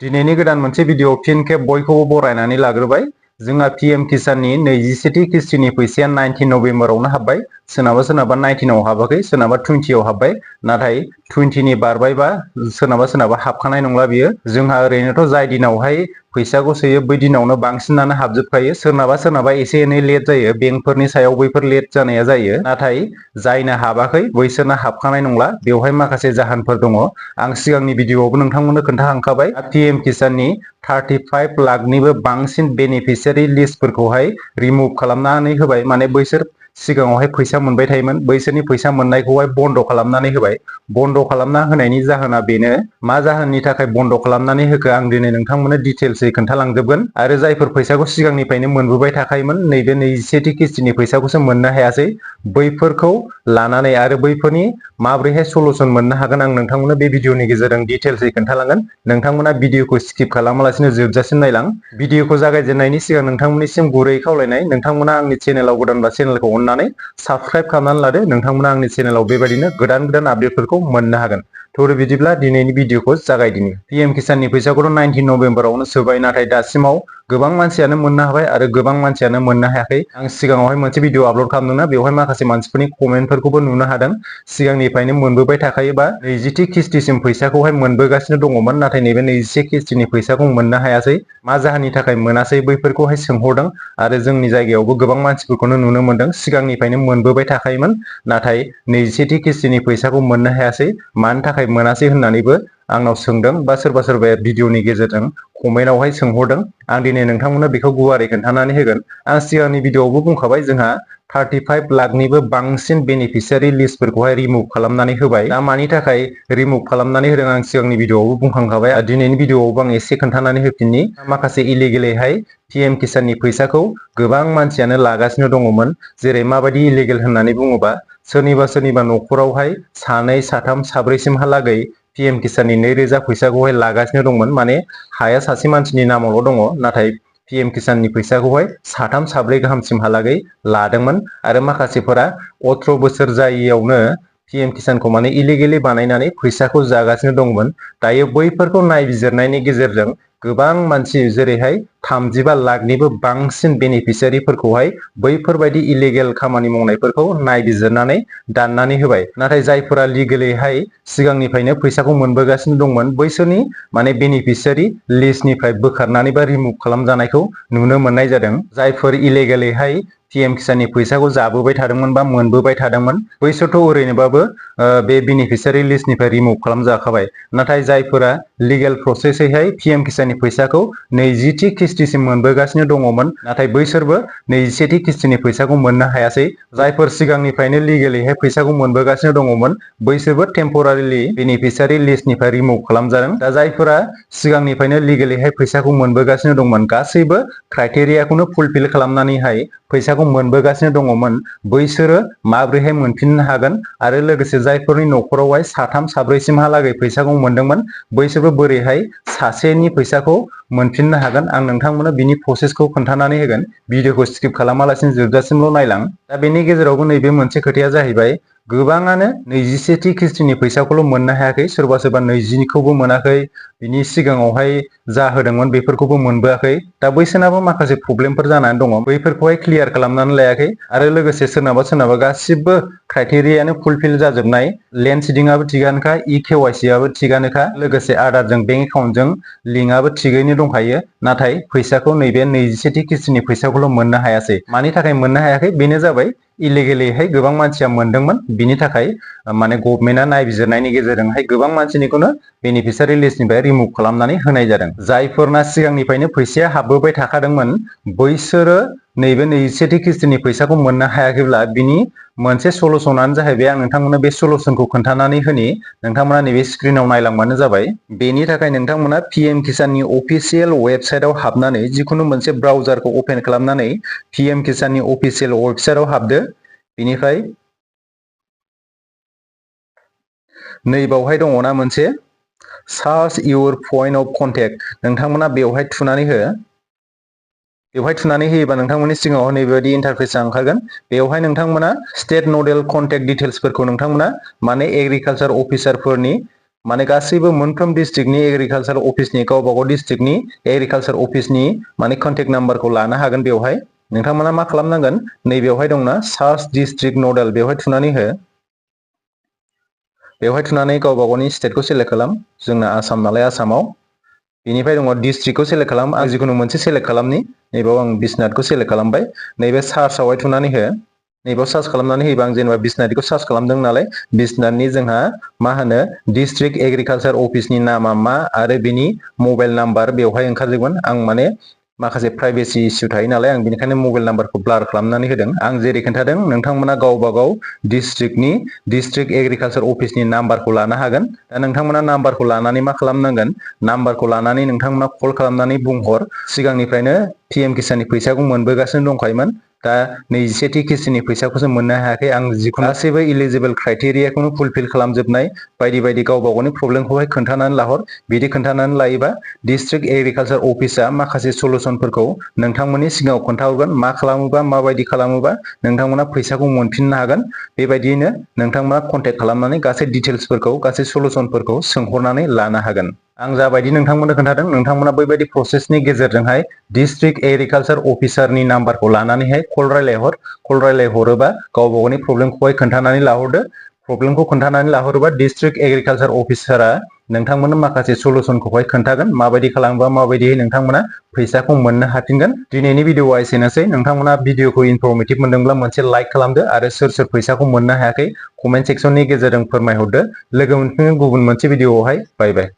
दिनैनि गोदान मोनसे भिडिअ फिन खेब बयखौबो बरायनानै लाग्रोबाय। जोंहा पीएम किसाननि 21थि किस्तिनि फैसाया 19 नभेम्बरावनो हाबबाय। सोरनाबा 19 आव हाबाखै, सोरनाबा 20 आव हाबबाय। नाथाय 20 नि बारबायबा सोरनाबा हाबखानाय नंला बियो। जोंहा ओरैनोथ' जाय दिनावहाय फैसाखौ सोयो बै दिनावनो बांसिनानो हाबजोबखायो। सोरनाबा एसे एनै लेट जायो, बेंकफोरनि सायाव बैफोर लेट जानाया जायो। नाथाय जायना हाबाखै बैसोरना हाबखानाय नंला। बेवहाय माखासे जाहोनफोर दङ। आं सिगांनि भिडिअआवबो नोंथांमोननो खोन्थाखांखाबाय। पीएम किसाननि 35 लाखनिबो बांसिन बेनिफिसियारि लिस्टफोरखौहाय रिमुभ खालामनानै होबाय। माने बैसोर सिगाङावहाय फैसा मोनबाय थायोमोन, बैसोरनि फैसा मोननायखौहाय बन्द खालामनानै होबाय। बन्द खालामना होनायनि जाहोना बेनो, मा जाहोननि थाखाय बन्द खालामनानै होखो आं दिनै नोंथांमोननो डिटेल्सै खोन्थालांजोबगोन। आरो जायफोर फैसाखौ सिगांनिफ्रायनो मोनबोबाय थाखायोमोन, नैबे 21थि किस्तिनि फैसाखौसो मोननो हायासै, बैफोरखौ लानानै आरो बैफोरनि माब्रैहाय सलुसन मोननो हागोन आं नोंथांमोननो बे भिडिअनि गेजेरजों डिटेल्सै खोन्थालांगोन। नोंथांमोना भिडिअखौ स्किप खालामालासिनो जोबजासिम नायलां। भिडिअखौ जागायजेननायनि सिगां नोंथांमोननिसिम गुरै खावलायनाय, नोंथांमोना आंनि चेनेलाव गोदानबा चेनेलखौ अननानै साबस्क्राइब खालामनानै लादो। नोंथांमोना आंनि चेनेलाव बेबायदिनो गोदान आपडेटफोरखौ मोननो हागोन। थ' बिदिब्ला दिनैनि भिडिअखौ जागायदिनि। पीएम किसाननि फैसाखौथ' 19 नभेम्बरावनो सोबाय, नाथाय दासिमाव गोबां मानसियानो मोननो हाबाय आरो गोबां मानसियानो मोननो हायाखै। आं सिगाङावहाय मोनसे भिडिअ आपल'ड खालामदोंना, बेवहाय माखासे मानसिफोरनि कमेन्टफोरखौबो नुनो हादों। सिगांनिफ्रायनो मोनबोबाय थाखायोबा 20थि किस्तिसिम फैसाखौहाय मोनबोगासिनो दङमोन, नाथाय नैबे 21 किस्तिनि फैसाखौ मोननो हायासै। मा जाहोननि थाखाय मोनासै बैफोरखौहाय सोंहरदों। आरो जोंनि जायगायावबो गोबां मानसिफोरखौनो नुनो मोनदों, सिगांनिफ्रायनो मोनबोबाय थाखायोमोन, नाथाय 21थि किस्तिनि फैसाखौ मोननो हायासै। मानि थाखाय मोनासै होननानैबो आंनाव सोंदों, बा सोरबाया भिडिअनि गेजेरजों कमेन्टआवहाय सोंहरदों। आं दिनै नोंथांमोननो बेखौ गुवारै खोन्थानानै होगोन। आं सिगांनि भिडिअआवबो बुंखाबाय, जोंहा 35 लाखनिबो बांसिन बेनिफिसियारि लिस्टफोरखौहाय रिमुभ खालामनानै होबाय। दा मानि थाखाय रिमुभ खालामनानै होदों आं सिगांनि भिडिअआवबो बुंखांखाबाय। दिनैनि भिडिअआवबो आं एसे खोन्थानानै होफिननि। माखासे इलिगेलैहाय पीएम किसाननि फैसाखौ गोबां मानसियानो लागासिनो दङमोन। जेरै माबायदि इलिगेल होननानै बुङोबा, सोरनिबा न'खरावहाय सानै, साथाम, साब्रैसिमहालागै पीएम किसाननि 2,000 फैसाखौहाय लागासिनो दंमोन। माने हाया सासे मानसिनि नामावल' दङ, नाथाय पीएम किसाननि फैसाखौहाय साथाम, साब्रै गाहामसिमहालागै लादोंमोन। आरो माखासेफोरा 18 बोसोर जायियावनो पीएम किसानखौ माने इलिगेलि बानायनानै फैसाखौ जागासिनो दंमोन। दायो बैफोरखौ नायबिजिरनायनि गेजेरजों गोबां मानसि, जेरैहाय 35 लाखनिबो बांसिन बेनिफिसियारिफोरखौहाय बैफोरबायदि इलिगेल खामानि मावनायफोरखौ नायबिजिरनानै दाननानै होबाय। नाथाय जायफोरा लिगेलैहाय सिगांनिफ्रायनो फैसाखौ मोनबोगासिनो दंमोन, बैसोरनि माने बेनिफिसियारि लिस्टनिफ्राय बोखारनानै बा रिमुभ खालामजानायखौ नुनो मोननाय जादों। जायफोर इलिगेलैहाय पीएम किसाननि फैसाखौ जाबोबाय थादोंमोन बा मोनबोबाय थादोंमोन, बैसोरथ' ओरैनोबाबो बे बेनिफिसियारि लिस्टनिफ्राय रिमुभ खालामजाखाबाय। नाथाय जायफोरा लिगेल प्रसेसैहाय पीएम किसाननि फैसाखौ 20थि किस्तिसिम मोनबोगासिनो दङमोन, नाथाय बैसोरबो 21थि किस्तिनि फैसाखौ मोननो हायासै। जायफोर सिगांनिफ्रायनो लिगेलैहाय फैसाखौ मोनबोगासिनो दङमोन, बैसोरबो टेम्परारिलि बेनिफिसियारि लिस्टनिफ्राय रिमुभ खालामजादों। दा जायफोरा सिगांनिफ्रायनो लिगेलैहाय फैसाखौ मोनबोगासिनो दंमोन, गासैबो क्राइटेरियाखौनो फुलफिल खालामनानैहाय फैसाखौ मोनबोगासिनो दङमोन, बैसोरो माब्रैहाय मोनफिननो हागोन? आरो लोगोसे जायफोरनि न'खरावहाय साथाम, साब्रैसिमहालागै फैसाखौ मोनदोंमोन, बैसोरबो बोरैहाय सासेनि फैसाखौ मोनफिननो हागोन? आं नोंथांमोननो बिनि प्रसेसखौ खोन्थानानै होगोन। भिडिअखौ स्किप खालामालासिनो जोबजासिमल' नायलां। दा बेनि गेजेरावबो नैबे मोनसे खोथाया जाहैबाय, गोबाङानो 21थि किस्तिनि फैसाखौल' मोननो हायाखै, सोरबा 20खौबो मोनाखै, बिनि सिगाङावहाय जा होदोंमोन बेफोरखौबो मोनबोआखै। दा बैसोरनाबो माखासे प्रब्लेमफोर जानानै दङ, बैफोरखौहाय क्लियार खालामनानै लायाखै। आरो लोगोसे सोरनाबा गासिबो क्राइटेरियानो फुलफिल जाजोबनाय, लेन्ड सिडिंआबो थिगानोखा, KYC आबो थिगानोखा, लोगोसे आधारजों बेंक एकाउन्टजों लिंकआबो थिगैनो दंखायो। नाथाय फैसाखौ नैबे 21थि किस्तिनि फैसाखौल' मोननो हायासै। मानि थाखाय मोननो हायाखै? बेनो जाबाय इलिगेलैहाय गोबां मानसिया मोनदोंमोन, बिनि थाखाय माने गभर्नमेन्टआ नायबिजिरनायनि गेजेरजोंहाय गोबां मानसिनिखौनो बेनिफिसियारि लिस्टनिफ्राय रिमुभ खालामनानै होनाय जादों। जायफोरना सिगांनिफ्रायनो फैसाया हाबबोबाय थाखादोंमोन, बैसोरो नैबे 21थि किस्तिनि फैसाखौ मोननो हायाखैब्ला बिनि मोनसे सलुसनानो जाहैबाय, आं नोंथांमोननो बे सलुसनखौ खोन्थानानै होनि। नोंथांमोना नैबे स्क्रिनाव नायलांबानो जाबाय। बेनि थाखाय नोंथांमोना पीएम किसाननि अफिसियेल वेबसाइटआव हाबनानै, जिखुनु मोनसे ब्राउजारखौ अपेन खालामनानै पीएम किसाननि अफिसियेल वेबसाइटआव हाबदो। बेनिफ्राय नैबावहाय दङना मोनसे सार्च इउर पइन्ट अफ कन्टेक्ट, नोंथांमोना बेवहाय थुनानै हो। बेवहाय थुनानै होयोबा नोंथांमोननि सिगाङाव नैबायदि इन्टारफेसआ ओंखारगोन। बेवहाय नोंथांमोना स्टेट नडेल कन्टेक्ट डिटेल्सफोरखौ नोंथांमोना माने एग्रिकालचार अफिसारफोरनि माने गासैबो मोनफ्रोम डिस्ट्रिक्टनि एग्रिकालसार अफिसनि गावबा गाव डिस्ट्रिक्टनि एग्रिकालसार अफिसनि माने कन्टेक्ट नाम्बारखौ लानो हागोन। बेवहाय नोंथांमोना मा खालामनांगोन, नैबेवहाय दंना सार्च डिस्ट्रिक्ट नडेल, बेवहाय थुनानै हो। बेवहाय थुनानै गावबा गावनि स्टेटखौ सेलेक्ट खालाम। जोंना आसाम नालाय आसामाव। बेनिफ्राय दङ डिस्ट्रिक्टखौ सेलेक्ट खालाम। आं जिखुनु मोनसे सेलेक्ट खालामनि। नैबेयाव आं बिश्वनाथखौ सेलेक्ट खालामबाय। नैबे सार्चआवहाय थुनानै हो। नैबेयाव सार्च खालामनानै होयोबा आं जेनेबा बिश्वनाथखौ सार्च खालामदों नालाय, बिश्वनाथनि जोंहा मा होनो डिस्ट्रिक्ट एग्रिकालसार अफिसनि नामा मा आरो बिनि मबाइल नाम्बार बेवहाय ओंखारजोबगोन। आं माने माखासे प्राइभेसि इसु थायो नालाय, आं बेनिखायनो मबाइल नाम्बारखौ ब्लार खालामनानै होदों। आं जेरै खोन्थादों नोंथांमोना गावबा गाव डिस्ट्रिक्टनि डिस्ट्रिक्ट एग्रिकालसार अफिसनि नाम्बारखौ लानो हागोन। दा नोंथांमोना नाम्बारखौ लानानै मा खालामनांगोन, नाम्बारखौ लानानै नोंथांमोना कल खालामनानै बुंहर सिगांनिफ्रायनो पिएम किसाननि फैसाखौ मोनबोगासिनो दंखायोमोन। दा 27थि किस्तिनि फैसाखौसो मोननो हायाखै। आं जिखुनु गासैबो इलिजिबोल क्राइटेरियाखौनो फुलफिल खालामजोबनाय, बायदि बायदि गावबा गावनि प्रब्लेमखौहाय खोन्थानानै लाहर। बिदि खोन्थानानै लायोबा डिस्ट्रिक्ट एग्रिकालसार अफिसा माखासे सलुसनफोरखौ नोंथांमोननि सिगाङाव खोन्थाहरगोन। मा खालामोबा, माबायदि खालामोबा नोंथांमोना फैसाखौ मोनफिननो हागोन। बेबायदियैनो नोंथांमोना कन्टेक्ट खालामनानै गासै डिटेल्सफोरखौ, गासै सलुसनफोरखौ सोंहरनानै लानो हागोन। आं जाबायदि नोंथांमोननो खोन्थादों, नोंथांमोना बैबायदि प्रसेसनि गेजेरजोंहाय डिस्ट्रिक्ट एग्रिकालसार अफिसारनि नाम्बारखौ लानानैहाय कल रायलायहर। कल रायलायहरोबा गावबा गावनि प्रब्लेमखौहाय खोन्थानानै लाहरदो। प्रब्लेमखौ खोन्थानानै लाहरोबा डिस्ट्रिक्ट एग्रिकालसार अफिसारा नोंथांमोननो माखासे सलुसनखौहाय खोन्थागोन। माबायदि खालामोबा माबायदियै नोंथांमोना फैसाखौ मोननो हाफिनगोन। दिनैनि भिडिअआ एसेनोसै। नोंथांमोना भिडिअखौ इनफरमेटिभ मोनदोंब्ला मोनसे लाइक खालामदो आरो सोर सोर फैसाखौ मोननो हायाखै कमेन्ट सेक्सननि गेजेरजों फोरमायहरदो। लोगो मोनफिनगोन गुबुन मोनसे भिडिअआवहाय। बाय बाय।